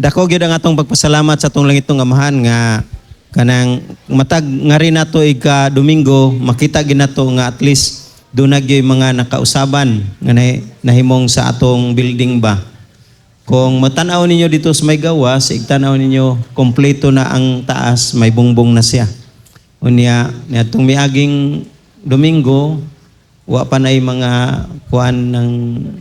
Dako gyud ang atong pagpasalamat sa atong langitnong Amahan nga kanang matag nga rin nato ika Domingo, makita gyud nato nga at least duna gyud mga nakausaban nga nahimong sa atong building ba. Kung matanaw ninyo dito sa may gawas, igtanaw ninyo, kompleto na ang taas, may bungbong na siya. Unya, niadtong miaging Domingo, wa pa na mga kuan ng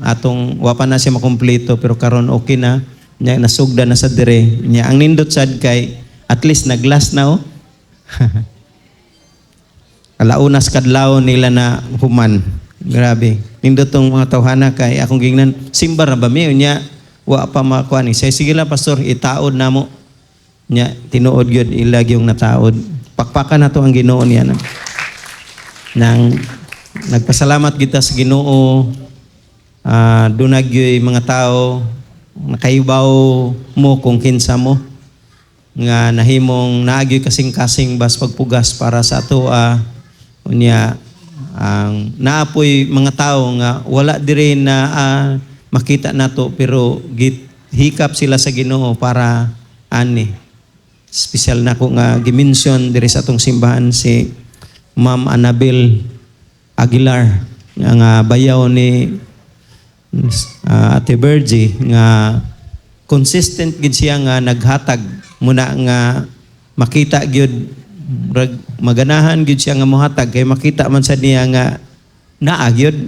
atong, wa pa na siya makumpleto, pero karon okay na. Nya nasugda na sa dire. Nya ang nindot sad kay at least naglas na, oh. Alaunas kadlaw nila na human. Grabe. Nindot tong mga tawhana kay akong gingnan, simba ra ba mi? Unya wa pa makuan ni. Say, "Sige lang, pastor, itaod namo." Nya tinuod gyud ila yung nataod. Pakpakan nato ang Ginoo niya na. Nang nagpasalamat kita sa Ginoo, dunag gyud mga tao nakahibaw mo kung kinsa mo nga nahimong naagyoy kasing-kasing bas pagpugas para sa ato. Unya ang naapoy mga tao nga wala diri na makita nato, pero hikap sila sa Ginoo para ani. Espesyal na ko nga gimension diri sa atong simbahan si Ma'am Annabel Aguilar nga bayaw ni Ate Virgie, nga consistent gid siya nga naghatag muna nga makita gyud, murag maganahan gyud siya nga mohatag kay makita man sa niya nga naa gyud,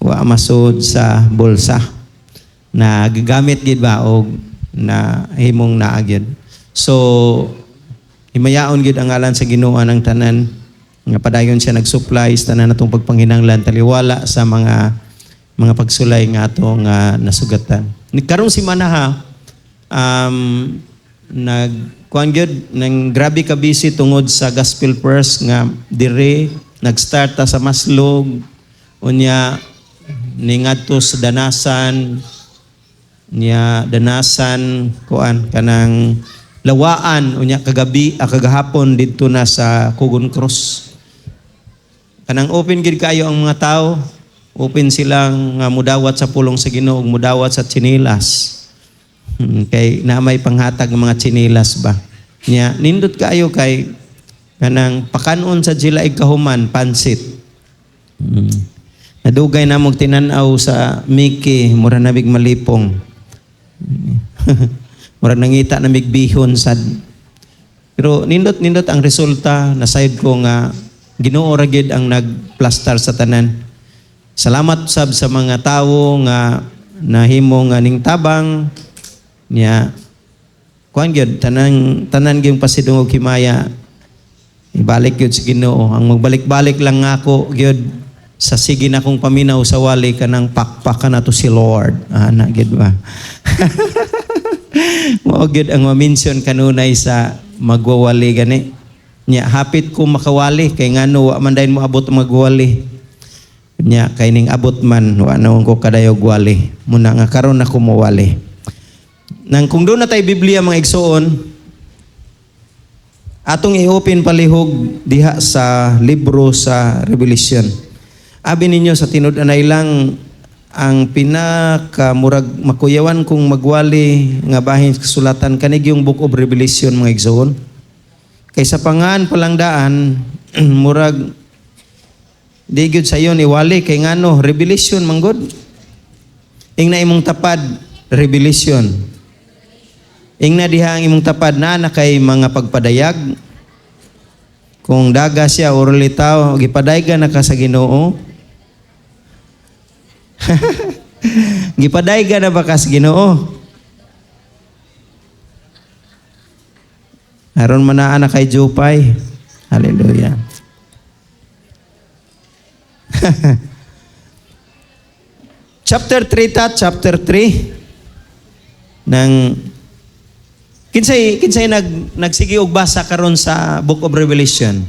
wa masud sa bulsa, na gigamit gid ba og na himong naa gyud. So himayaon gyud ang ngalan sa Ginoo ng tanan nga padayon siya nag-supply sa tanan natong pagpanginanglan, taliwala sa mga pagsulay nga atong nasugatan. Ni karong simana ha, nag kuan gyud nang grabe ka busy tungod sa Gospel First nga dire nag-start ta sa Maslog, unya ningadto sa Danasan, niya Danasan, kuan kanang Lawaan, unya kagabi, kagahapon didto na sa Kugon Cross. Kanang open gid kayo ang mga tao, open silang nga mudawat sa pulong sa Ginoo ug mudawat sa tsinilas. Kay na may panghatag ng mga tsinilas ba. Nya nindot kayo kay kanang pakanon sa sila ikahuman pansit. Nadugay na mong tinan-aw sa Mickey, mura na mig malipong. Mura nangita na mig bihon sad. Pero nindot nindot ang resulta na side ko nga Ginoo ra gyud ang nagplastar sa tanan. Salamat sab sa mga tawo nga nahimo nga ning tabang niya. Kuan gyud, tanan tanan gyud pasidungog himaya ibalik gyud sa Ginoo. Ang magbalik-balik lang nga ako gyud sa sige na kong paminaw sa wali, kanang pakpakan nato si Lord ana gyud ba. Mao gyud ang ma-mention kanunay sa magwawali gani. Nya hapit ko makawali kay ngano wa man dayon mo abot ang magwali. Nya kay ning abot man, wa na ko kadayog wali. Muna nga karon ako mowali. Nang kung doon na tayo Biblia, mga igsoon, atong i-open palihog diha sa libro sa Revelation. Abi ninyo, sa tinud-anay lang, ang pinaka murag makuyawan kong magwali nga bahin sa kasulatan kanig yung Book of Revelation, mga igsoon. Kay sa pangan palang daan, murag di gyud sayo ni wali kay ngano, Revelation manggod. Ingna imong tapad, "Revelation." Ingna diha ang imong tapad na kay mga pagpadayag. Kung daga siya or litaw, gipadayga na ka sa Ginoo. Gipadayga na ba ka sa Ginoo? Aron man na kay Jupay. Hallelujah. Chapter 3 ta, chapter 3 ng kinsay kinsay nagsige og basa karon sa Book of Revelation.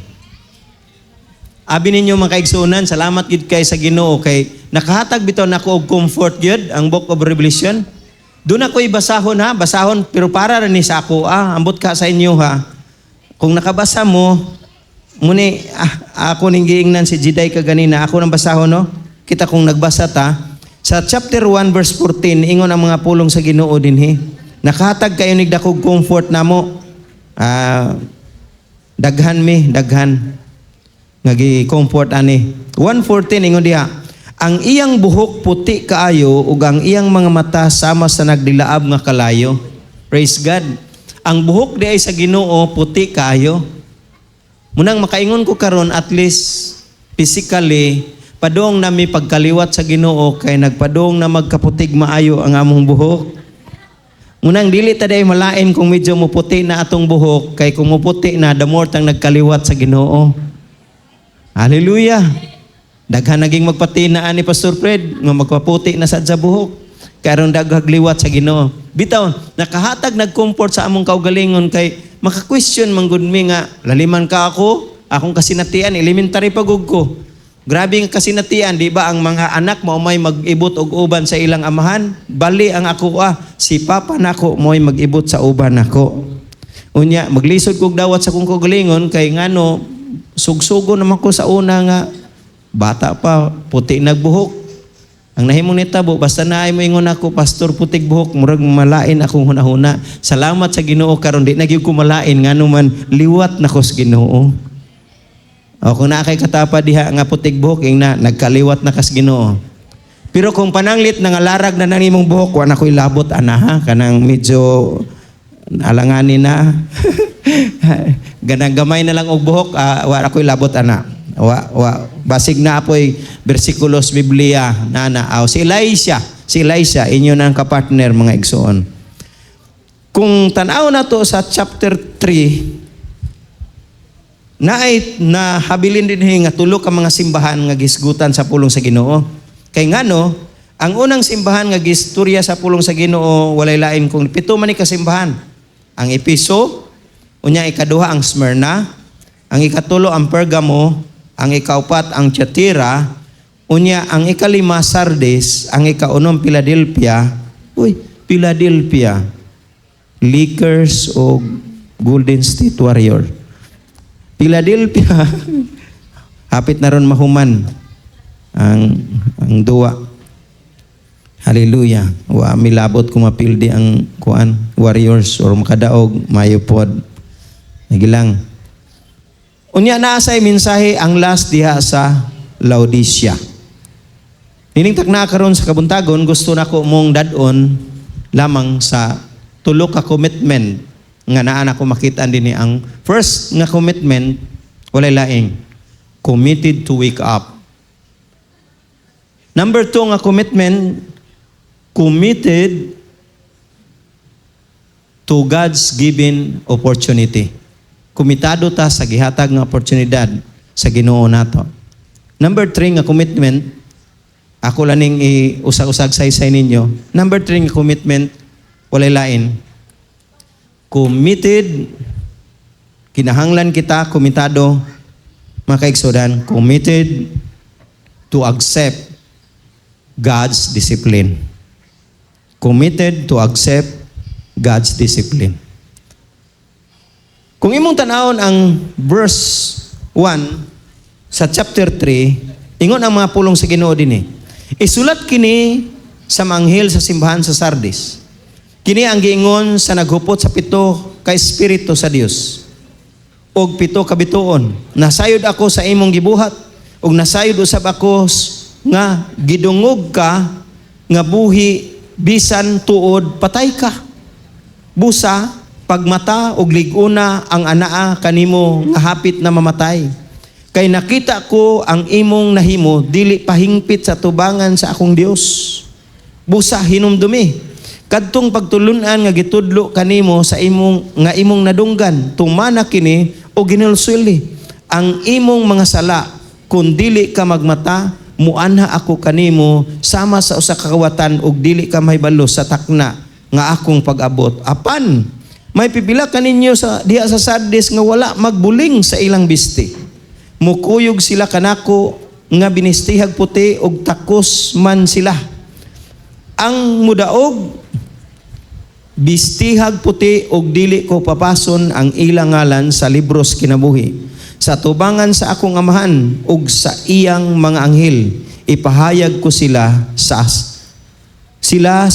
Abi ninyo, mga kaigsuonan, salamat gid kay sa Ginoo kay nakahatag bitaw nako og comfort gyud ang Book of Revelation. Doon ako ibasahon ha, basahon, pero para ra ni sa ako ah, ambot ka sa inyo ha. Kung nakabasa mo, muni ako ning giingnan si Jiday kaganina, ako nang basahon, no. Kita kung nagbasa ta sa chapter 1 verse 14, ingon ang mga pulong sa Ginoo dinhi. Nakahatag kayo nig dakog comfort namo. Daghan mi, daghan nga gi-comfort ani. 1:14, ingon diha, ang iyang buhok puti kaayo ug ang iyang mga mata sama sa nagdilaab nga kalayo. Praise God. Ang buhok di ay sa Ginoo puti kaayo. Munang makaingon ko karon, at least physically padong nami pagkaliwat sa Ginoo kay nagpadong na magkaputig maayo ang among buhok. Munang dili ta day malain kung medyo muputi na atong buhok, kay kung muputi na, the more tang nagkaliwat sa Ginoo. Hallelujah. Daghan naging magpatina ani, Pastor Fred, nga magpaputi na sad sa buhok. Karon daghag liwat sa Ginoo. Bitaw, nakahatag nag-comfort sa among kaugalingon kay maka-question man gud mi nga laliman ka ako, akong kasinatian elementary pa gud ko. Grabe nga kasinatian, di ba ang mga anak mao may mag-ibot og uban sa ilang amahan? Bali ang ako ah, si papa nako mo'y mag-ibot sa uban nako. Unya, maglisod kog dawat sa akong kaugalingon kay ngano sugsugo naman ko sa una nga bata pa, puti nagbuhok. Ang nahimong nitabo, basta na ay moingon ako, "Pastor, putig buhok," murag malain akong hunahuna. Salamat sa Ginoo karon di na gyud ko malain, ngano man liwat na ko sa Ginoo. O kung naa kay katapa diha nga putig buhok, ing na nagkaliwat na kas Ginoo. Pero kung pananglit nangalarag na nang imong buhok, wa na ko'y labot ana ha, kanang medyo alanganin na. Ganang gamay na lang og buhok, wa na ko'y labot ana. Wa basig na apoy bersikulos Biblia na na. Aw, si Elisha inyo nang kapartner, mga igsoon. Kung tan-aw na to sa chapter 3, naay na habilin din nga tulo ka mga simbahan nga gisgutan sa pulong sa Ginoo. Kay ngano, ang unang simbahan nga gistorya sa pulong sa Ginoo, walay lain kung pito man ni ka simbahan. Ang Epeso, unya ikaduha ang Smyrna, ang ikatulo ang Pergamo, ang ikaupat ang Tiatira, unya ang ikalima Sardis, ang ikaunom Philadelphia. Uy, Philadelphia. Lakers o Golden State Warrior. Philadelphia. Hapit na ron mahuman ang duwa. Hallelujah. Wa milabot kung mapildi ang kuan Warriors or makadaog, mayo pod. Nagilang. Unya naa say mensahe ang last diha sa Laodicea. Nining takna karon sa kabuntagon, gusto nako mong dad-on lamang sa tulo ka commitment nga naa nako makita dinhi. Ang first nga commitment, walay laing committed to wake up. Number two nga commitment, committed to God's given opportunity. Komitado ta sa gihatag nga oportunidad sa Ginoo nato. Number three nga commitment, ako lang ning iusag-usag saysay ninyo. Number three nga commitment, walay lain. Committed, kinahanglan kita komitado, mga kaigsuonan, committed to accept God's discipline. Committed to accept God's discipline. Kung imong tanawon ang verse 1 sa chapter 3, ingon ang mga pulong sa Ginoo dinhi. "Isulat kini sa manghel sa simbahan sa Sardis. Kini ang giingon sa naghupot sa pito ka espiritu sa Dios og pito ka bituon. Nasayod ako sa imong gibuhat ug nasayod usab ako nga gidungog ka nga buhi bisan tuod patay ka. Busa pagmata og lig-una ang anaa kanimo nga hapit na mamatay. Kay nakita ko ang imong nahimo dili pahingpit sa tubangan sa akong Dios. Busa hinumdumi kadtong pagtulunan nga gitudlo kanimo sa imong nga imong nadunggan, tumana kini o ginulsuli ang imong mga sala. Kung dili ka magmata, muanha ako kanimo sama sa usa ka kawatan ug dili ka mahibalo sa takna nga akong pag-abot. Apan may pipila kaninyo sa diha sa Sardis nga wala magbuling sa ilang bisti. Mukuyog sila kanako nga binistihag puti ug takos man sila. Ang mudaog, bistihag puti ug dili ko papason ang ilang ngalan sa libros kinabuhi. Sa tubangan sa akong Amahan ug sa iyang mga anghel, ipahayag ko sila sa sila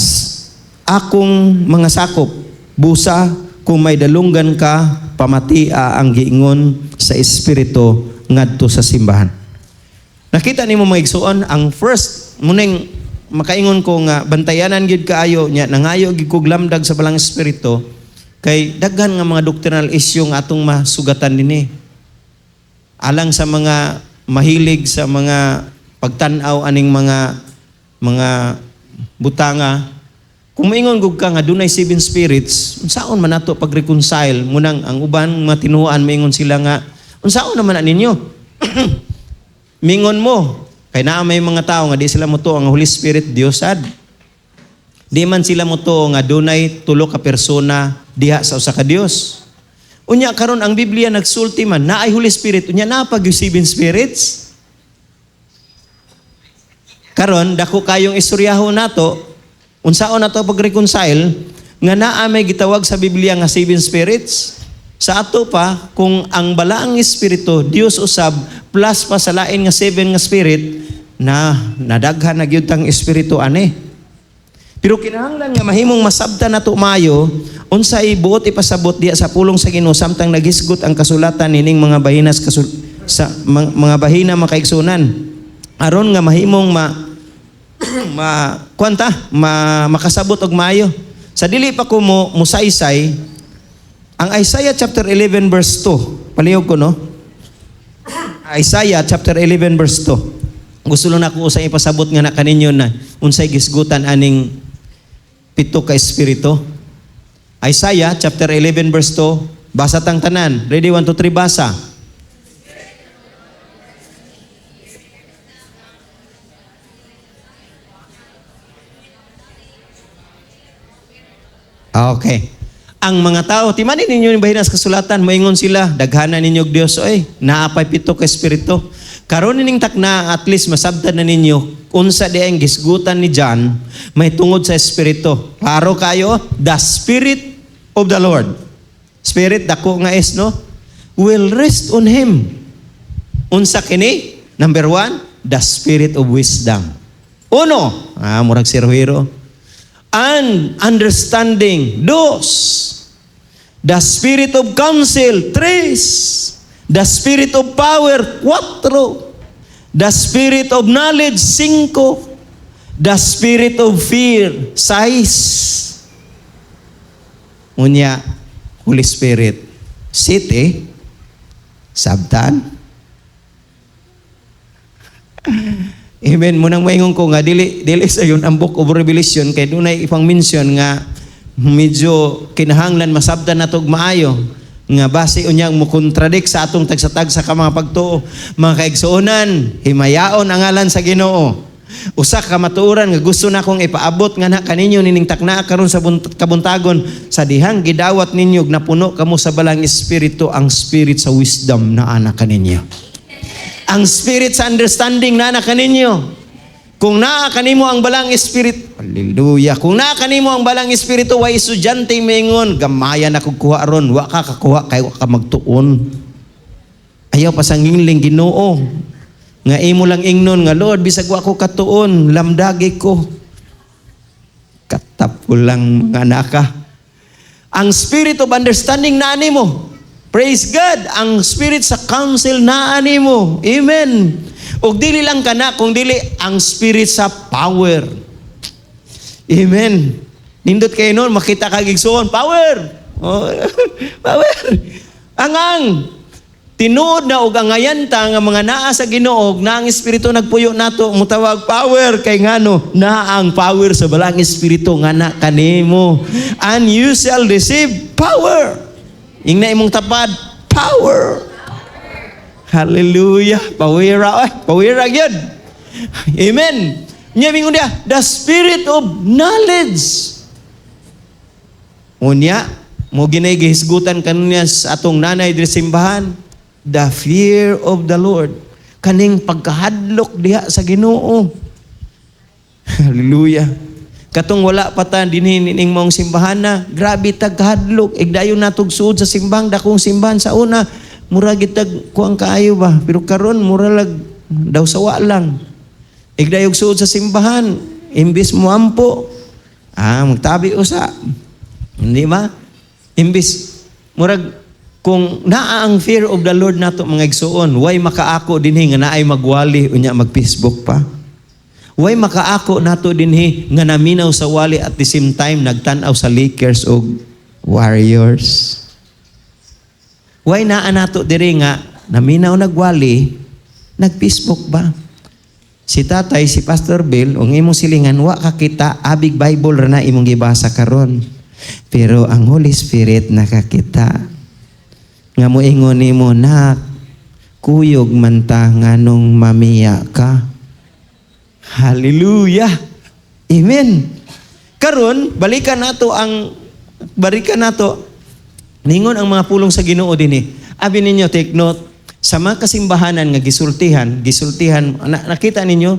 akong mga sakop." Busa kung may dalunggan ka, pamatia ang giingon sa Espiritu ngadto sa simbahan. Nakita nimo, mga igsuon, ang first muning makaingon ko nga bantayanan gyud kaayo nya, nangayo gyud kog lamdag sa Balaang Espiritu kay daghan nga mga doctrinal issue nga atong masugatan dinhi. Alang sa mga mahilig sa mga pagtan-aw aning mga butanga, kung moingon gud ka nga dunay seven spirits, unsaon man nato pag-reconcile? Munang ang uban mga tinuan, moingon sila nga unsaon naman na ninyo? Mingon mo kay naa may mga tao nga di sila motuo ang Holy Spirit Dios sad. Di man sila motuo nga dunay tulo ka persona diha sa usa ka Dios. Unya karon ang Biblia nagsulti man naay Holy Spirit, unya naa pa gyud seven spirits. Karon dako kayong istoryahon nato, unsaon nato pag-reconcile nga naa may gitawag sa Biblia nga seven spirits? Sa ato pa, kung ang Balaang Espiritu Dios usab plus pa sa lain nga seven nga spirit na nadaghan na gyud tang espiritu ani. Pero kinahanglan nga mahimong masabtan nato maayo unsay buot ipasabot diha sa pulong sa Ginoo samtang naghisgot ang kasulatan nining mga bahinas sa mga bahina, mga kaigsunan, aron nga mahimong ma ma kwanta ma makasabot og maayo. Sa dili pa ko mo musaysay, ang Isaiah chapter 11 verse 2. Palihog ko, no? Isaiah chapter 11 verse 2. Gusto lang nako usay ipasabot nga na kaninyo na unsay gisgutan aning pito ka espiritu. Isaiah chapter 11 verse 2. Basa tang tanan. Ready, 1, 2, 3, basa. Okay. Ang mga tao, timanin ninyo yung bahinas kasulatan, moingon sila, daghanan ninyo og Dios, oy, naapay pito ka espiritu. Karon nining takna, at least masabtan na ninyo unsa di ang gisgutan ni John may tungod sa espiritu. Klaro kayo, the Spirit of the Lord. Spirit, dako nga is, no? Will rest on him. Unsa kini? Number one, the spirit of wisdom. Uno, murag sirwiro. And understanding. Dos, the spirit of counsel. Tres, the spirit of power. Cuatro, the spirit of knowledge. Cinco, the spirit of fear. Seis. Unya, Holy Spirit. Siete, sabtan. Amen. Munang maingon ko nga dili dili sa yun ang Book of Revelation kay dunay ipang mention nga medyo kinahanglan masabtan nato og maayo nga base unyang mo contradict sa atong tagsa-tagsa ka mga pagtuo. Mga kaigsuonan, himayaon ang ngalan sa Ginoo. Usa ka matuoran nga gusto na akong ipaabot nga na kaninyo nining takna karon sa kabuntagon, sa dihang gidawat ninyo ug napuno kamo sa Balaang Espiritu, ang spirit sa wisdom naa na kaninyo. Ang spirit sa understanding naa na kaninyo. Kung naa kanimo ang Balaang Espiritu, hallelujah. Kung naa kanimo ang Balaang Espiritu, way estudyante mingon, "Gamaya na kog kuha ron." Wa ka kakuha kay wa ka magtuon. Ayaw pasangingling Ginoo. Nga imo lang ingnon nga, "Lord, bisag wa ko katuon, lamdagi ko." Katap ko lang, mga naka. Ang spirit of understanding naa nimo. Praise God! Ang spirit sa counsel naa nimo. Amen. Ug dili lang kana, kung dili ang spirit sa power. Amen. Nindot kayo noon, makita ka gigsuon, power. Oh, power. Ang tinuod na og angayan ta nga mga naa sa Ginoo na ang Espiritu nagpuyo nato, mutawag power, kay ngano naa ang power sa Balaang Espiritu nga na kanimo. And you shall receive power. Ingna imong tapad, power. Hallelujah. Pawira, oy, pawira gyud. Amen. Nya mingon dia, the spirit of knowledge. Unya, mo ginay gihisgutan kanunya sa atong nanay diri simbahan, the fear of the Lord. Kaning pagkahadlok diha sa Ginoo. Hallelujah. Katong wala pa ta dinhi nining maong simbahan na, grabe tag kahadlok. Igdayon natog suod sa simbang, dakong simbahan sa una, mura gitag kuang kaayo ba. Pero karon mura lag daw sawa lang. Igdayog suod sa simbahan, imbis mo ampo, magtabi usa. Hindi ba? Imbis murag kung naa ang fear of the Lord nato, mga igsuon, way makaako dinhi nga naay magwali unya mag-Facebook pa. Way makaako nato dinhi nga naminaw sa wali, at the same time nagtan-aw sa Lakers og Warriors. Way naa nato diri nga naminaw nagwali, nag-Facebook ba? Si tatay, si Pastor Bill, ang imong silingan, wa ka kita, abig Bible ra na imong gibasa karon. Pero ang Holy Spirit nakakita. Nga moingon nimo, "Nak, kuyog man ta nganong mamiya ka." Hallelujah! Amen. Karon, balikan nato ningon ang mga pulong sa Ginoo dinhi. Abi ninyo, take note sa mga kasimbahanan nga gisultihan nakita ninyo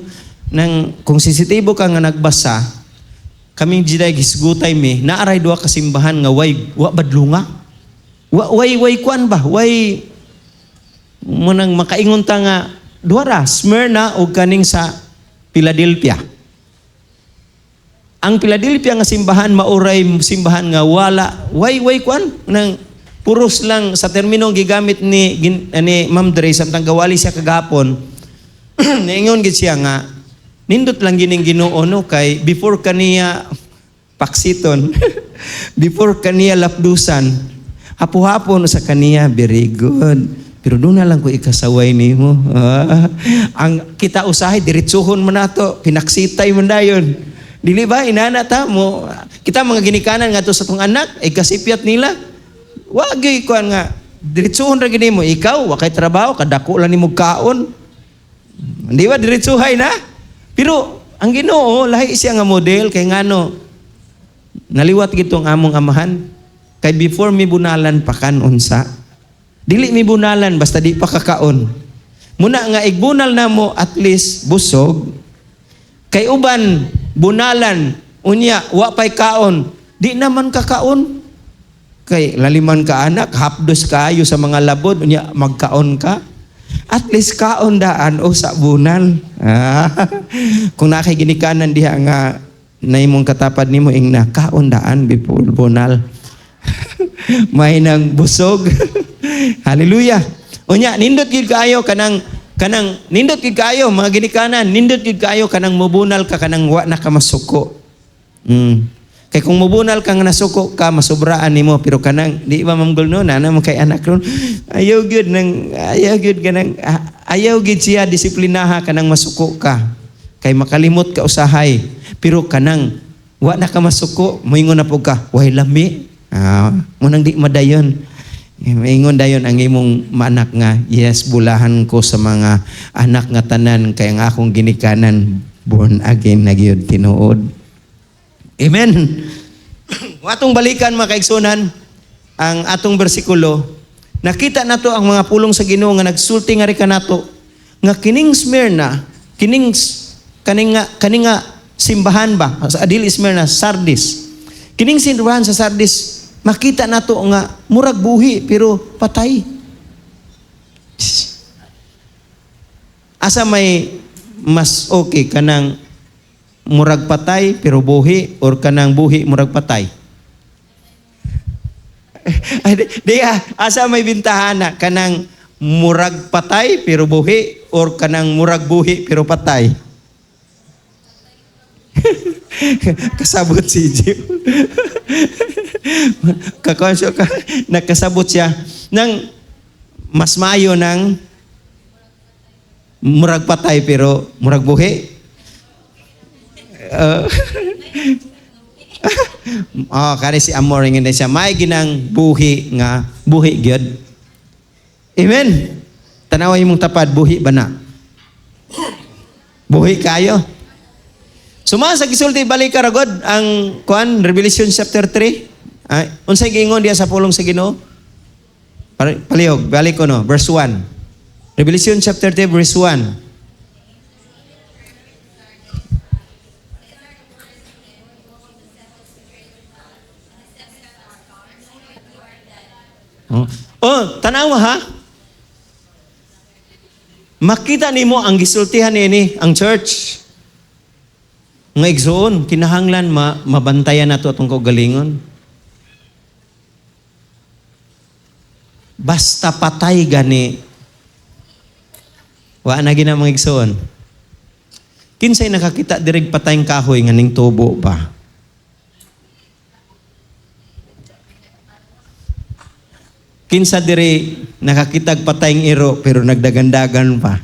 nang kung sensitibo ka nga nagbasa, kaming jiday gisgutay mi, naaray duha ka simbahan nga way wa badlunga. Wa way kuan ba? Way munang makaingon ta nga duha ra, Smyrna ug kaning sa Philadelphia. Ang Philadelphia nga simbahan mauray simbahan nga wala way kuan nang puros lang sa termino gigamit ni Ma'am Dre samtang gawali siya kagahapon. Niingon gid siya nga nindot lang gining Ginoo, no, kay before kaniya paksiton, before kaniya lapdusan, hapo-hapon sa kaniya, very good. Pero doon na lang ko ikasaway nimo. Ah, ang kita usahay diretsuhon man nato, pinaksitay man dayon. Dili ba inana ta mo kita mga ginikanan ngadto sa tong anak ay kasipyat nila. Wa gyud kuan nga diretsuhon ra gini mo, ikaw wa kay trabaho, kadako lang nimo kaon. Di ba diretsuhay na? Pero ang Ginoo lahi siya nga model kay ngano naliwat gito ang among amahan kay before mi bunalan pakan unsa. Dili mi bunalan basta di pa kakaon. Muna nga igbunal na mo, at least busog. Kay uban bunalan unya wa pay kaon, di naman kakaon. Kay laliman ka anak, hapdos kayo sa mga labod, unya magkaon ka. At least kaon daan o sa bunal. Ah, kung naa kay ginikanan diha nga na imong katapad nimo, ingna kaon daan before bunal. May nang busog. Hallelujah. Unya nindot gid kaayo kanang nindot gid kaayo, mga ginikanan, nindot gid kaayo kanang mubunal ka kanang wa na ka masuko. Kay kung mubunal ka nga nasuko ka, masubraan nimo, pero kanang di ba, Ma'am Gulno, na mo kay anak ron, ayaw gyud kanang ayaw gyud siya disiplinaha kanang masuko ka. Kay makalimot ka usahay. Pero kanang wa na ka masuko, moingon na pud ka, "Way lami." Ah, munang di madayon. Maingon dayon ang imong manak nga, "Yes, bulahan ko sa mga anak nga tanan kay ang akong ginikanan born again na gyud tinuod." Amen. Atong balikan, mga kaigsunan, ang atong bersikulo, nakita nato ang mga pulong sa Ginoo nga nagsulti nga ri kanato nga kining Smyrna, kining kaning nga simbahan ba, sa dili Smyrna, Sardis. Kining simbahan sa Sardis, makita nato nga murag buhi pero patay. Asa may mas okay, kanang murag patay pero buhi or kanang buhi murag patay? Ay, di ah, asa may bintahana, kanang murag patay pero buhi or kanang murag buhi pero patay? Kasabot si Jim. Kakonsyo ka, nakasabot siya nang mas maayo ng murag patay pero murag buhi. Oh, kani si Amor nga siya may ginang buhi nga buhi gyud. Amen. Tanawa imong tapad, buhi ba na? Buhi kayo. Suma sa gisulti, balik ka ragod ang kuan, Revelation chapter 3. Ay, unsay giingon diya sa pulong sa Ginoo? Palihog, balik ko, no, verse 1. Revelation chapter 3 verse 1. Oh, tanawa ha. Makita nimo ang gisultihan niini ang church. Nga igsoon, kinahanglan mabantayan nato atong kaugalingon. Basta patay gani. Wa na gina, mga igsoon. Kinsay nakakita dirig patayng kahoy nga ning tubo pa? Kinsa diri nakakitag patayng iro pero nagdagandagan pa?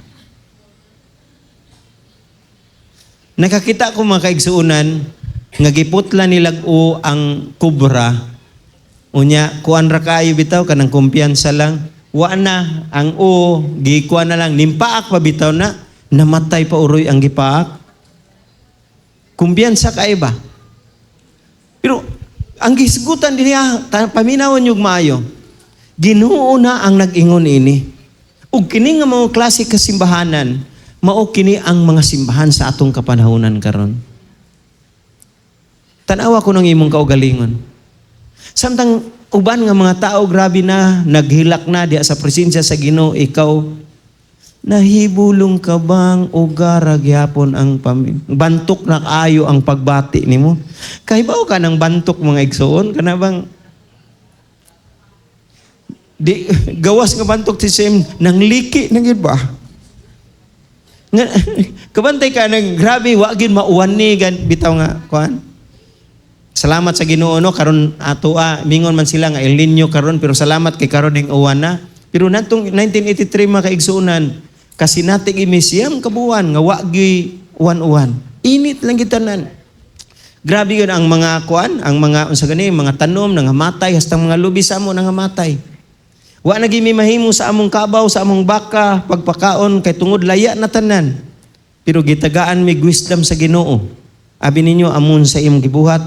Nakakita ko, mga kaigsuonan, nga giputla nilag o ang kubra. Unya kuan ra kaayo bitaw, kanang kumpiyansa lang. Wa na ang o, gikuan na lang, nimpaak pa bitaw na, namatay pa uroy ang gipaak. Kumpiyansa kay ba? Pero ang gisgutan dinhi, paminawon yung maayo. Ginoo na ang nag-ingon ini. Ug kini nga mga klase kasimbahanan, mao kini ang mga simbahan sa atong kapanahonan karon. Tanawa ko ng imong kaugalingon. Samtang uban nga mga tao grabe na, naghilak na diha sa presensya sa Ginoo, ikaw nahibulong ka bang ugara gyapon ang bantok na kaayo ang pagbati nimo? Kahibaw ka ng bantok, mga igsoon, kana bang di gawas nga bantok si Sem nang liki na gyud ba? Nga, kabantay ka nang grabe wa gyud mauwan ni gan bitaw nga kuan. Salamat sa Ginoo, no, karon ato mingon man sila nga El Niño karon, pero salamat kay karon ning uwan na. Pero natong 1983, mga kaigsuonan, kasi natig 9 ka buwan nga wa gyud uwan-uwan. Init lang gitanan. Grabe yun ang mga kuan, ang mga unsa gani, mga tanom nangamatay, hasta mga lubi sa amo nangamatay. Wa na gyud mi mahimo sa among kabaw, sa among baka, pagpakaon kay tungod laya na tanan. Pero gitagaan mi wisdom sa Ginoo. Abi ninyo amon sa imong gibuhat,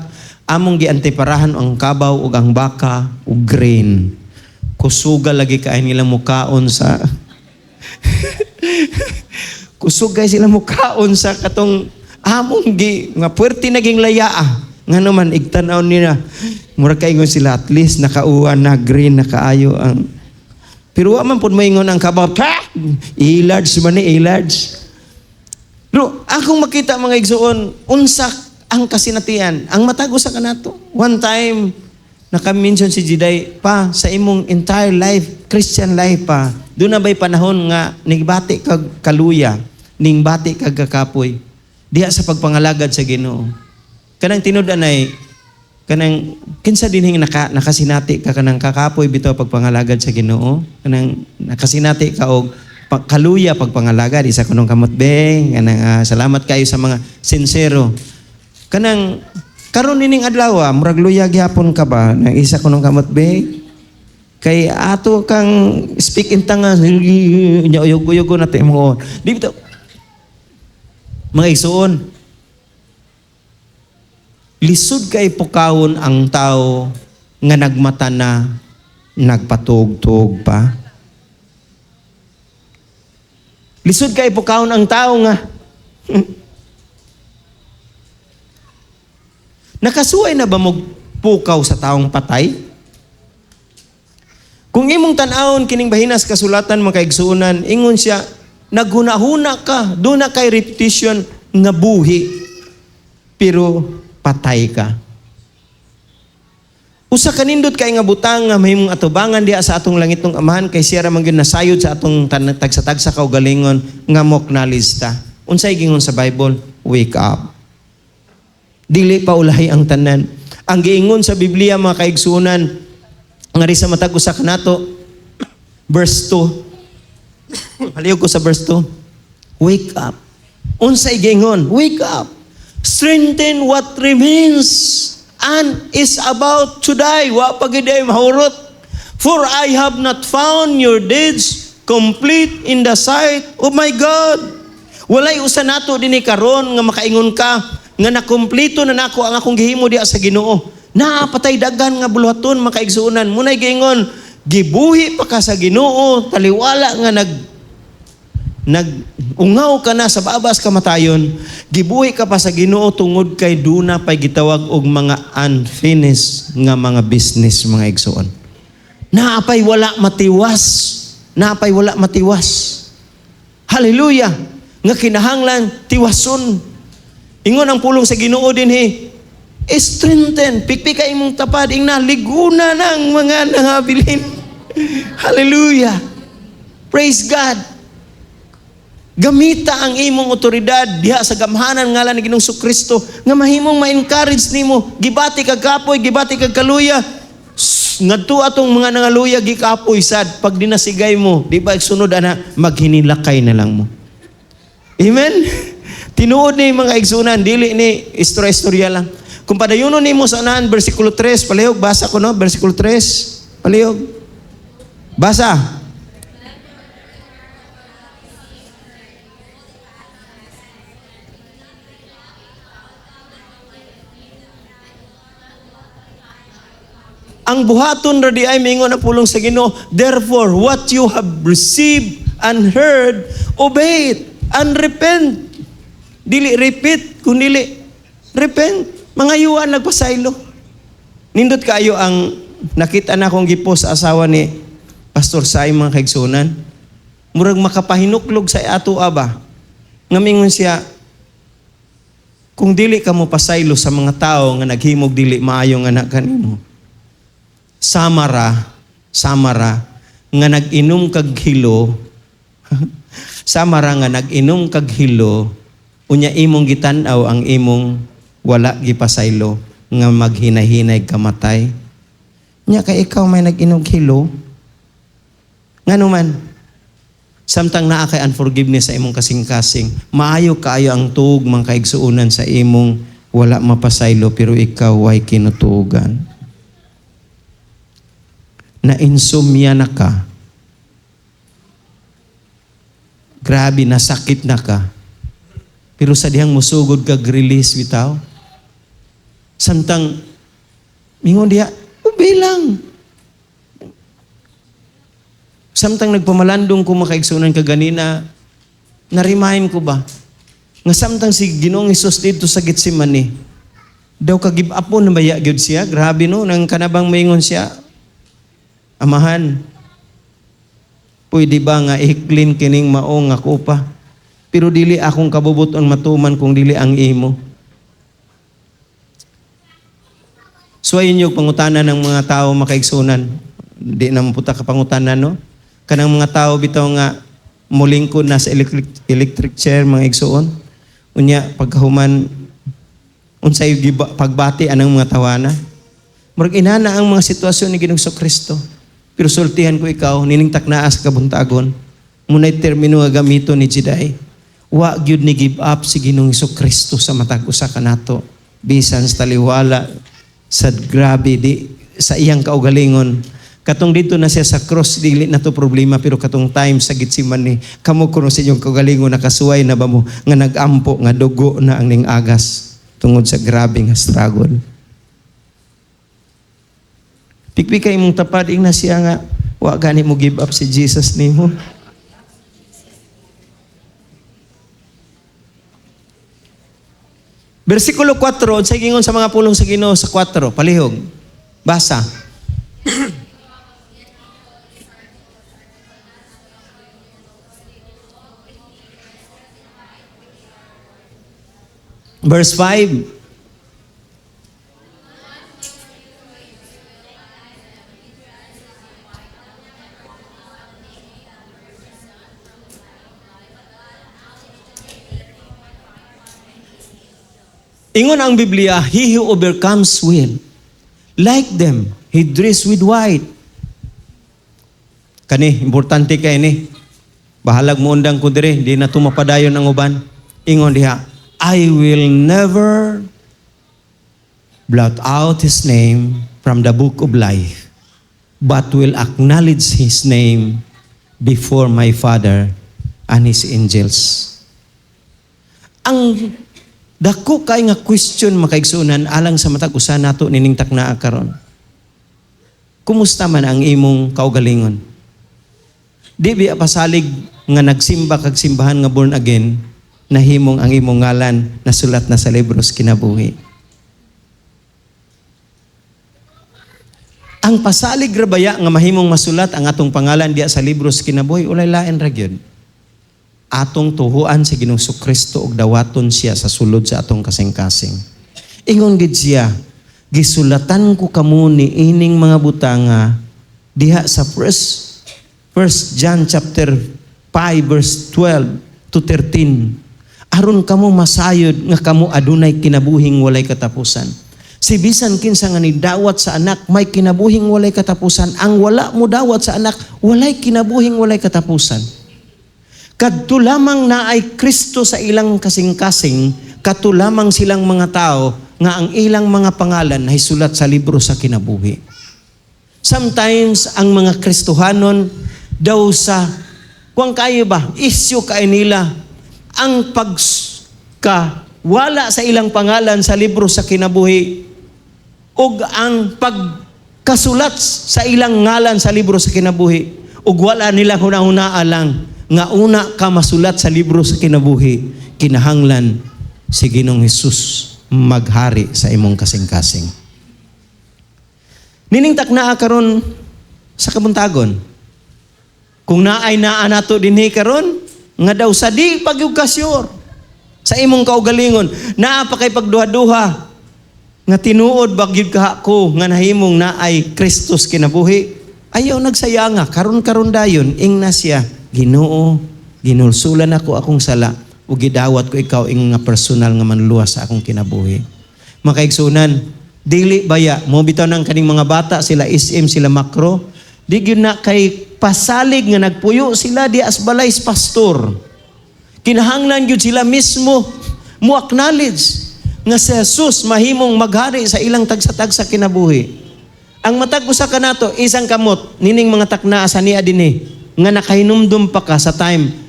among giantiparahan ang kabaw ug ang baka ug grain. Kusuga lagi kay nila mukaon sa kusog kay sila mukaon sa katong among gi nga puwerte naging layaa. Nga naman igtan-aw nila, mura kaingon sila, at least nakauwan na, green na kaayo ang, pero wa man pud maingon ang kabaw pa, i-large man ni i-large. Pero akong makita, mga igsuon, unsa ang kasinatian ang matag usa kanato. One time naka-mention si Jiday pa sa imong entire life, Christian life pa, doon na ba'y panahon nga nigbati kag kaluya, ningbati kag kakapoy diha sa pagpangalagad sa Ginoo? Kanang tinud anay, kanang kinsa dinhi nakasinati ka kanang kakapoy bitaw pagpangalagad sa Ginoo, kanang nakasinati ka og kaluya pagpangalagad? Isa kunong kamot beng kanang salamat kayo sa mga sincero. Kanang karon nining adlaw, murag luya gyapon ka ba nang isa kunong kamot be? Kay ato kang speak in tongue, nya uyog-uyog na mo di bitaw. Mga igsuon, lisod kay pukawon ang tao nga nagmata na, nagpatugtog pa. Lisod kay pukawon ang tao nga nakasuway na ba mo pukaw sa taong patay? Kung imong tan-awon kining bahinas kasulatan, mga kaigsuonan, ingon siya, naghuna-huna ka, doon na kay repetition nga buhi, pero patay ka. Usa ka nindot kay nga butang nga mahimong atubangan diha sa atong langitnong Amahan kay siya ra man gyud nasayod sa atong tagsa-tagsa kaugalingon nga mo acknowledge ta. Unsay gingon sa Bible? Wake up. Dili pa ulahi ang tanan. Ang giingon sa Biblia, mga kaigsuonan, ngari sa matag usa kanato, verse 2. Haliyog ko sa verse 2. Wake up. Unsay giingon? Wake up. Strengthen what remains and is about to die. Wa pa gid ay mahurot. For I have not found your deeds complete in the sight of my God. Walay usa nato dinhi karon nga makaingon ka nga nakumpleto na nako ang akong gihimo diha sa Ginoo. Naapatay daghan nga buluhaton, mga kaigsuonan. Munay giingon, gibuhi pa ka sa Ginoo taliwala nga nag ungaw ka na sa babas kamatayon, gibuhi ka pa sa Ginoo tungod kay duna pay gitawag og mga unfinished nga mga business, mga igsuon. Naapay wala matiwas. Naapay wala matiwas. Hallelujah! Nga kinahanglan tiwason. Ingon ang pulong sa Ginoo dinhi, strengthen, pikpika imong tapad, ingna liguna ng mga nangabilin. Hallelujah. Praise God. Gamita ang imong otoridad diha sa gamhanan ngalan ni Ginoong Kristo nga mahimong ma-encourage nimo. Gibati kag kapoy, gibati kag kaluya. Ngadto atong mga nangaluya, gikapoy sad pag dinasigay mo, di ba sunod ana maghinilakay na lang mo. Amen. Tinuod ni, mga igsunan, dili ni istorya-istorya lang. Kung padayonon nimo sa unahan, versikulo 3, palihog, basa ko no, versikulo 3, palihog. Basa. Ang buhaton ra di ay mingon ang pulong sa Ginoo, "Therefore, what you have received and heard, obey it and repent." Dili repeat, kundili repent. Mangayuan nagpasaylo. Nindot kaayo ang nakita na akong gipost sa asawa ni Pastor Sai, mga kaigsunan. Murag makapahinuklog sa ato aba. Nga mingon siya, kung dili ka mo pasaylo sa mga tao nga naghimog dili maayong anak kanimo, samara, samara, nga nag-inom kag hilo, samara nga nag-inom kag hilo, unya imong gitan-aw ang imong wala gipasaylo nga maghinahinay kamatay. Nya kay ikaw may nag-inom hilo. Ngano man, samtang naa kay unforgiveness sa imong kasing-kasing, maayo kaayo ang tuog, mga kaigsuonan, sa imong wala mapasaylo pero ikaw way kinutuogan. Na insomnia na ka. Grabe, nasakit na ka. Pero sa dihang musugod kag release bitaw. Samtang mingon diha, obey lang. Samtang nagpamalandong ko, makaigsunan, kaganina, na-remind ko ba? Nga samtang si Ginoong Hesus dito sa Getsemane, daw ka-give up po na baya gyud siya. Grabe no, nang kanabang maingon siya, "Amahan, pwede ba nga ihiklin kining mao nga kupa? Pero dili akong kabubuton matuman kung dili ang imo." So ayun yung pangutana ng mga tao, makaigsunan. Di na puta ka pangutana, no? Kanang mga tao bitaw nga mulingkod na sa electric chair, mga igsuon. Unya pagkahuman, unsay pagbati anang mga tawana? Murag inana ang mga sitwasyon ni Ginoong Kristo. Pero sultihan ko ikaw, nining taknaa sa kabuntagon, muna'y termino nga gamito ni Jiday. Wa gyud ni give up si Ginoong Kristo sa matag usa kanato. Bisan sa taliwala sa grabe di sa iyang kaugalingon. Katong dito na siya sa cross, dili na to problema, pero katong time sa Getsemane, kamo kuno sa inyong kaugalingon, nakasuway na ba mo nga nagampo nga dugo na ang ning agas tungod sa grabe nga struggle? Pikpi kay imong tapad, ingna siya nga wa gani mo give up si Jesus nimo. Versikulo 4, unsay gingon sa mga pulong sa Ginoo sa 4? Palihog. Basa. Verse 5. Ingon ang Biblia, "He who overcomes will. Like them, he dressed with white." Kani, importante kay ni. Bahalag mo undang ko dire, di na tumapadayon ang uban. Ingon diha, "I will never blot out his name from the book of life, but will acknowledge his name before my Father and his angels." Ang dako kay nga question, makaigsunan, alang sa matag usa nato nining taknaa karon. Kumusta man ang imong kaugalingon? Di biya pasalig nga nagsimba kag simbahan nga born again, nahimong ang imong ngalan nasulat na sa libros kinabuhi. Ang pasalig ra baya nga mahimong masulat ang atong pangalan diya sa libros kinabuhi, ulay lain ra gyud. Atong tuhuan sa Ginoong Kristo ug dawaton siya sa sulod sa atong kasing-kasing. Ingon gid siya, "Gisulatan ko kamo ni ining mga butanga Diha sa First John chapter 5 verse 12 to 13. Aron kamo masayod nga kamo adunay kinabuhing walay katapusan. Si bisan kinsa nga nidawat sa Anak, may kinabuhing walay katapusan. Ang wala mo dawat sa Anak, walay kinabuhing walay katapusan. Kadto lamang naay Kristo sa ilang kasing-kasing, kadto lamang silang mga tao nga ang ilang mga pangalan ay sulat sa libro sa kinabuhi. Sometimes ang mga Kristohanon daw sa kuang kayo ba, issue kay nila ang pagka wala sa ilang pangalan sa libro sa kinabuhi ug ang pagkasulat sa ilang ngalan sa libro sa kinabuhi, ug wala nila hunahunaa lang nga una ka masulat sa libro sa kinabuhi, kinahanglan si Ginoong Hesus maghari sa imong kasing-kasing. Nining taknaa karon sa kabuntagon, kung naay naa nato dinhi karon nga daw sa di pa gyud ka sure sa imong kaugalingon, naa pa kay pagduha-duha nga tinuod ba gyud kaha ko nga nahimong naay Kristo sa kinabuhi, ayaw nagsayanga. Karon-karon dayon, ingna siya, "Ginoo, ginulsulan ako akong sala ug gidawat ko ikaw ingon nga personal nga manluluwas sa akong kinabuhi." Makaigsunan, dili baya mo bitaw ng kaning mga bata, sila SM, sila Makro, di gyud na kay pasalig nga nagpuyo sila di as balay pastor. Kinahanglan gyud sila mismo mo acknowledge nga si Jesus mahimong maghari sa ilang tagsa-tagsa kinabuhi. Ang matag usa kanato, isang kamot nining mga taknaa sa niya dinhi nga nakahinumdum pa ka sa time.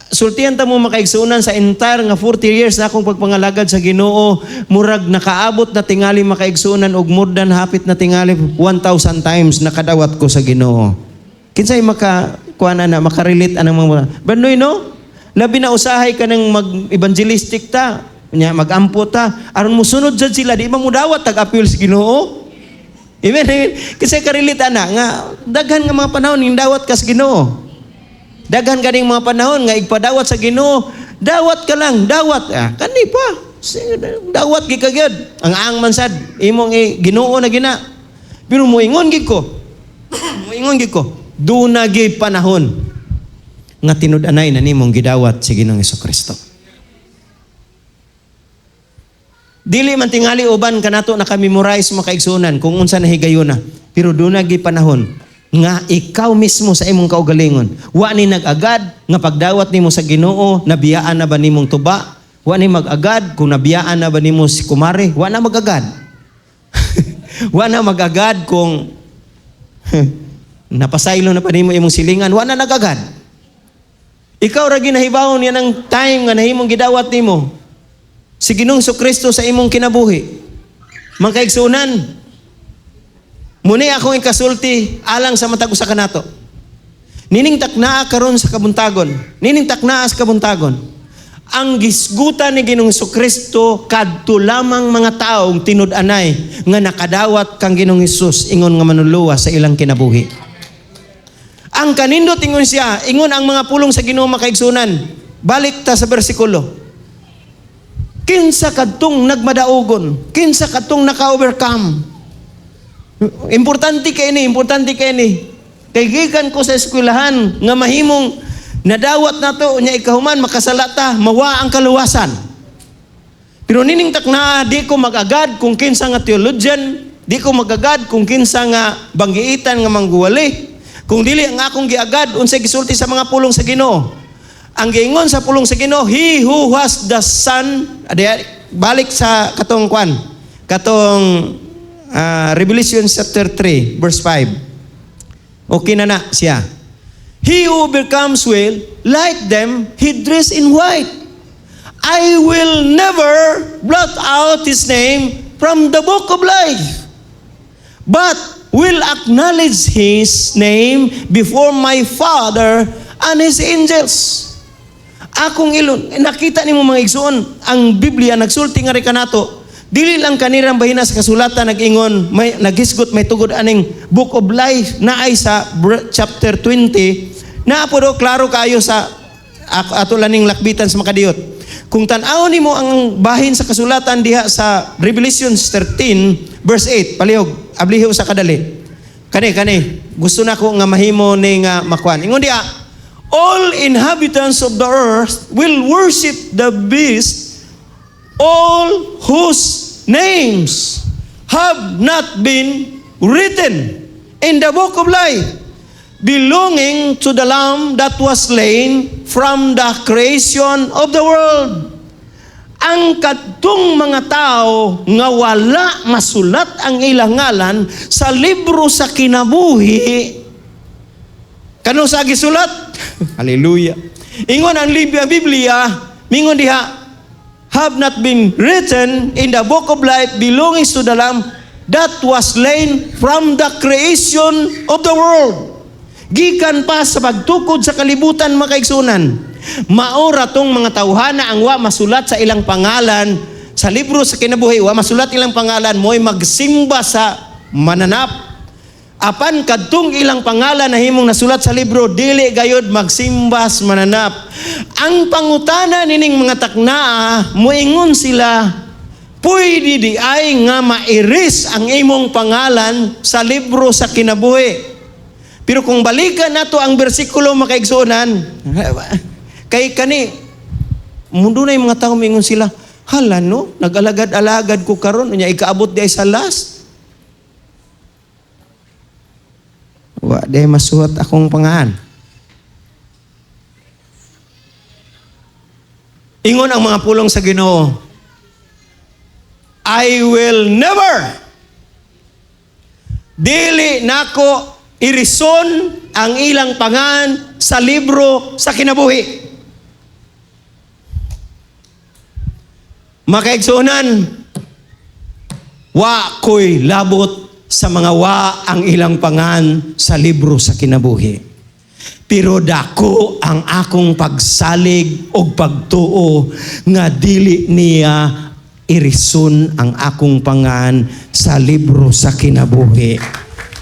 Sultihan ta mo, makaigsunan, sa entire nga 40 years na akong pagpangalagad sa Ginoo, murag nakaabot na tingali, makaigsunan, og more than hapit na tingali 1,000 times nakadawat ko sa Ginoo. Kinsay maka kuan na makarelate anang mga Banoy, no? Labi na usahay ka ng mag-evangelistic ta, nya magampo ta, aron musunod jud sila, di ba mo dawat tag apil sa Ginoo? Amen. Amen. Kasi karelate ana nga daghan nga mga panahon ning dawat kas Ginoo. Daghan kaning mga panahon nga igpadawat sa Ginoo, dawat ka lang, dawat. Ah, kani pa. Dawat gi ka gyud. Ang ang man sad imong Ginoo na gina. Pero moingon gid ko. Moingon gid ko. Duna gyud panahon nga tinud-anay na nimong gidawat si Ginoong Kristo. Dili man tingali uban kanato naka-memorize, makaigsunan, kung unsa na higayuna. Pero duna gyud panahon nga ikaw mismo sa imong kaugalingon, wa ni nag-agad nga pagdawat nimo sa Ginoo, nabiyaan na ba nimong tuba? Wa ni mag-agad kung nabiyaan na ba nimo si kumare? Wa na mag-agad. Wa na mag-agad kung napasaylo na pa nimo imong silingan, wa na nag-agad. Ikaw ra ginahibaw niya ng time nga nahimong gidawat nimo si Ginoong Kristo sa imong kinabuhi. Makaigsunan, muni akong ikasulti alang sa matag usa kanato. Nining taknaa karon sa kabuntagon. Nining taknaa sa kabuntagon. Ang gisgutan ni Ginoong Kristo kadto lamang mga taong tinud-anay nga nakadawat kang Ginoong Hesus ingon nga manluluwas sa ilang kinabuhi. Ang kanindot, ingon siya, ingon ang mga pulong sa Ginoo, makaigsunan. Balik ta sa bersikulo. Kinsa kadtong nagmadaugon? Kinsa kadtong naka-overcome? Importante kay ni, importante kay ni. Kay gikan ko sa eskwelahan nga mahimong nadawat nato nya ikahuman makasala ta, mawa ang kaluwasan. Pero nining taknaa, di ko mag-agad kung kinsa nga theologian, di ko mag-agad kung kinsa nga banggiitan nga mangguwali. Kung dili ang akong giagad unsay gisulti sa mga pulong sa Ginoo. Ang giingon sa pulong sa Ginoo, he who has the Son, balik sa katong kwan, katong Revelation chapter 3 verse 5. Okay na na siya. He who overcomes will, like them, he dressed in white. I will never blot out his name from the book of life, but will acknowledge his name before my Father and his angels. Akong ilon, nakita nimo, mga igsoon, ang Biblia nagsulti nga rin kanato. Dili lang kanirang bahina sa kasulatan nag-ingon, may naghisgot may tugod aning book of life na ay sa chapter 20 na po do, klaro kayo sa ato laning lakbitan sa makadiyot. Kung tan-awon nimo ang bahin sa kasulatan diha sa Revelations 13 verse 8, palihog, abliho sa kadali. Kani kani, gusto na ko nga mahimo ni nga makuan. Ingon diha, "All inhabitants of the earth will worship the beast, all whose names have not been written in the book of life belonging to the Lamb that was slain from the creation of the world." Ang kadtong mga tao nga wala masulat ang ilang ngalan sa libro sa kinabuhi, kano sa gisulat? Hallelujah. Ingon ang libro, Biblia, mingon diha, "have not been written in the book of life belonging to the Lamb that was slain from the creation of the world." Gikan pa sa pagtukod sa kalibutan, mga kaigsunan. Maora tong mga tawhana ang wa masulat sa ilang pangalan sa libro sa kinabuhi, wa masulat ilang pangalan, mo'y magsimba sa mananap. Apan kadtong ilang pangalan na himong nasulat sa libro, dili gayod magsimba sa mananap. Ang pangutana nining mga taknaa, moingon sila, "Pwede di ay nga ma-erase ang imong pangalan sa libro sa kinabuhi?" Pero kung balikan nato ang bersikulo, mga kaigsuonan, kay kani mundo na yung mga tao, mingon sila, "Hala no, nag-alagad-alagad ko karon, unya ikaabot di ay sa last. Wa di masuhat akong pangalan." Ingon ang mga pulong sa Ginoo, "I will never, dili nako irison ang ilang pangan sa libro sa kinabuhi." Makaigsuonan, wa ko'y labot sa mga wa ang ilang pangan sa libro sa kinabuhi. Pero dako ang akong pagsalig og pagtuo nga dili niya irison ang akong pangan sa libro sa kinabuhi.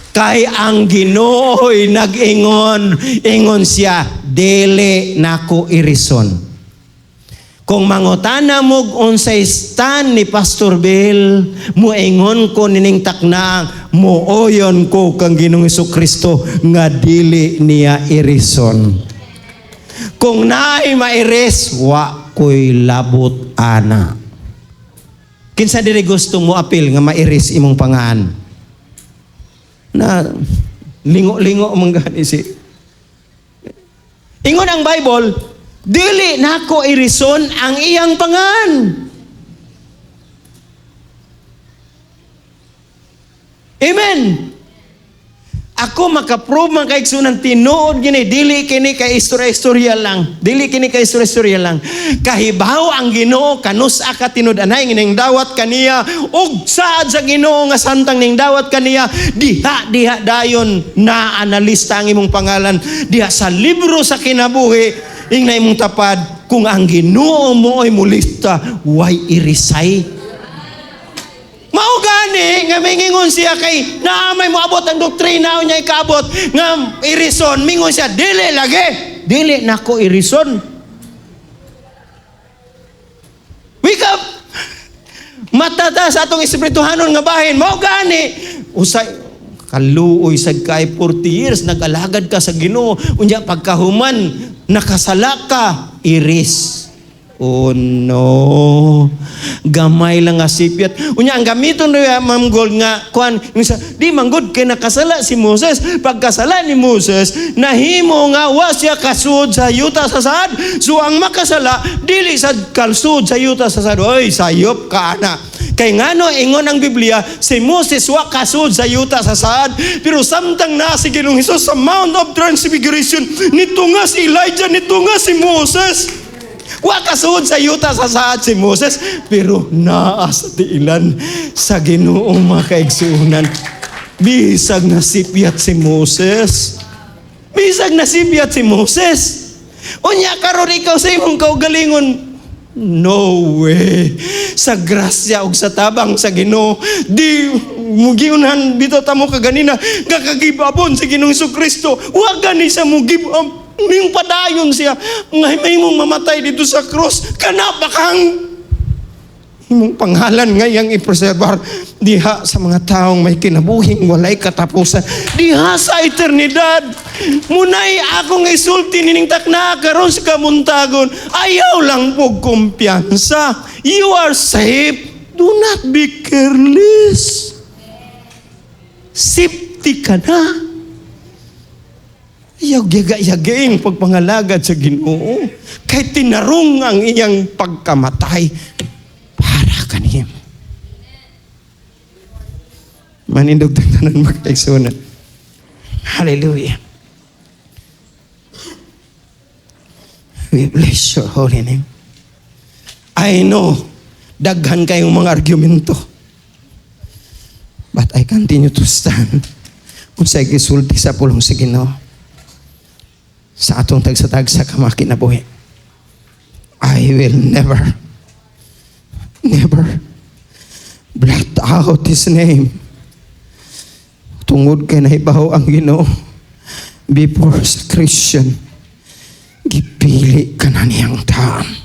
Kay ang Ginoo'y nag-ingon, ingon siya, "Dili nako irison." Kung mangutana mo unsay stand ni Pastor Bill, muingon ko nining takna, muoyon ko kang Ginoong Kristo nga dili niya irison. Kung naay ma-erase, wa ko'y labot ana. Kinsa diri gusto mo apil nga ma-erase imong pangan? Na lingo-lingo man gani si. Ingon ang Bible, "Dili nako irison ang iyang pangan." Amen. Ako makaprove, man kaigsunan, tinuod gini, dili kini kay istorya-istorya lang. Dili kini kay istorya-istorya lang. Kahibaw ang Ginoo kanus-a ka tinud-anay ning dawat kaniya, ug saad sa Ginoo nga samtang ning dawat kaniya, diha diha dayon na analista ang imong pangalan diha sa libro sa kinabuhi. Ingna imong tapad, kung ang Ginoo mo ay mulista, way irisay. Mao gani nga mingingon siya kay naa may moabot ang doktrina niya ikaabot nga irison, mingon siya, "Dili lagi, dili nako irison." Wake up! Matata sa atong espirituhanon nga bahin, mao gani usay kaluoy sad kay 40 years nag-alagad ka sa Ginoo, unya pagkahuman nakasala ka, iris. Oh no. Gamay lang nga sipyat. Unya ang gamiton niya, Ma'am Gold, nga kuan, yung sa, di man gud kay nakasala si Moses. Pagkasala ni Moses, nahimo nga wa siya kasud sa yuta sa sad. So ang makasala dili sad kalsud sa yuta sa sad. Oy, sayop ka ana. Kay ngano, ingon ang Biblia, si Moses wa kasud sa yuta sa sad, pero samtang na si Ginoong Hesus sa Mount of Transfiguration, nito nga si Elijah, nito nga si Moses. Wa kasud sa yuta sa saad si Moses, pero naa sa tiilan sa Ginoo, mga kaigsuonan. Bisag nasipyat si Moses. Bisag nasipyat si Moses. Unya karon ikaw sa imong kaugalingon, no way. Sa grasya ug sa tabang sa Ginoo, di mugiunan bitaw tamo kaganina nga kagibabon si Ginoong Kristo. Wa gani sa mo give up. Ning padayon siya nga may mong mamatay dito sa cross. Kana pa kang Imong pangalan nga iyang ipreserbar diha sa mga taong may kinabuhing walay katapusan diha sa eternidad. Munay akong isulti nining takna karon sa kamuntagon, ayaw lang po kumpiyansa. You are safe. Do not be careless. Safety ka na. Ayaw yaga-yagaing pagpangalagad sa Ginoo. Kay tinarong ang iyang pagkamatay para kanimo. Manindog tanan, mga kaigsuonan. Hallelujah. We bless your holy name. I know, daghan kayong mga argumento. But I continue to stand unsay gisulti sa pulong sa Ginoo sa atong tagsa-tagsa ka mga kinabuhi. I will never, never blot out His name. Tungod kay nahibaw ang Ginoo before sa creation, gipili ka na niyang taon.